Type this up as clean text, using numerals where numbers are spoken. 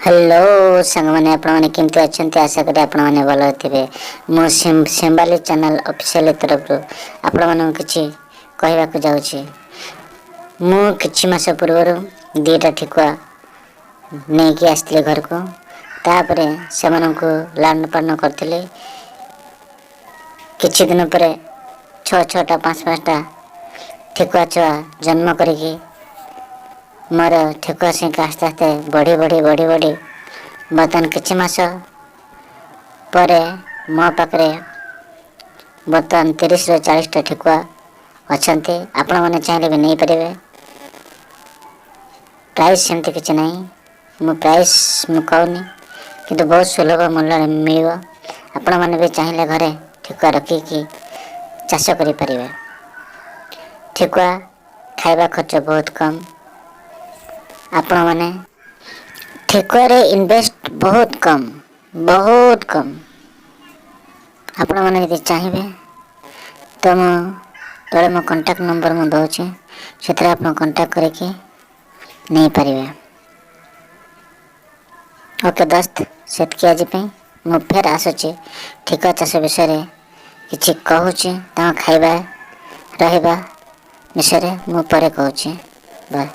Hello ସାଙ୍ଗମାନେ, ଆପଣମାନେ କେମିତି ଅଛନ୍ତି? ଆଶା କରେ ଆପଣମାନେ ଭଲ ଥିବେ। ମୁଁ ସିମ୍ବାଲି ଚ୍ୟାନେଲ୍ ଅଫିସିଆଲି ତରଫରୁ ଆପଣମାନଙ୍କୁ କିଛି କହିବାକୁ ଯାଉଛି। ମୁଁ କିଛି ମାସ ପୂର୍ବରୁ ଦୁଇଟା ଠେକୁଆ ନେଇକି ଆସିଥିଲି ଘରକୁ। ତାପରେ ସେମାନଙ୍କୁ ଲାଳନ ପାଳନ କରିଥିଲି। କିଛି ଦିନ ପରେ ଛଅ ଛଅଟା, ପାଞ୍ଚ ପାଞ୍ଚଟା ଠେକୁଆ ଛୁଆ ଜନ୍ମ କରିକି ମୋର ଠେକୁଆ ସଂଖ୍ୟା ଆସ୍ତେ ଆସ୍ତେ ବଢ଼ି ବଢ଼ି ବଢ଼ି ବଢ଼ି ବର୍ତ୍ତମାନ କିଛି ମାସ ପରେ ମୋ ପାଖରେ ବର୍ତ୍ତମାନ 30ରୁ 40ଟା ଠେକୁଆ ଅଛନ୍ତି। ଆପଣମାନେ ଚାହିଁଲେ ବି ନେଇପାରିବେ। ପ୍ରାଇସ୍ ସେମିତି କିଛି ନାହିଁ, ମୁଁ ପ୍ରାଇସ୍ ମୁଁ କହୁନି, କିନ୍ତୁ ବହୁତ ସୁଲଭ ମୂଲ୍ୟରେ ମିଳିବ। ଆପଣମାନେ ବି ଚାହିଁଲେ ଘରେ ଠେକୁଆ ରଖିକି ଚାଷ କରିପାରିବେ। ଠେକୁଆ ଖାଇବା ଖର୍ଚ୍ଚ ବହୁତ କମ୍। ଆପଣମାନେ ଠେକୁଆରେ ଇନଭେଷ୍ଟ ବହୁତ କମ୍, ବହୁତ କମ୍। ଆପଣମାନେ ଯଦି ଚାହିଁବେ ତ ମୁଁ ତଳେ ମୋ କଣ୍ଟାକ୍ଟ ନମ୍ବର ମୁଁ ଦେଉଛି, ସେଥିରେ ଆପଣ କଣ୍ଟାକ୍ଟ କରିକି ନେଇପାରିବେ। ଓକେ ଦୋସ୍ତ, ସେତିକି ଆଜି ପାଇଁ। ମୁଁ ଫେର ଆସୁଛି, ଠେକୁଆ ଚାଷ ବିଷୟରେ କିଛି କହୁଛି। ତାଙ୍କ ଖାଇବା ରହିବା ବିଷୟରେ ମୁଁ ପରେ କହୁଛି। ବାଏ।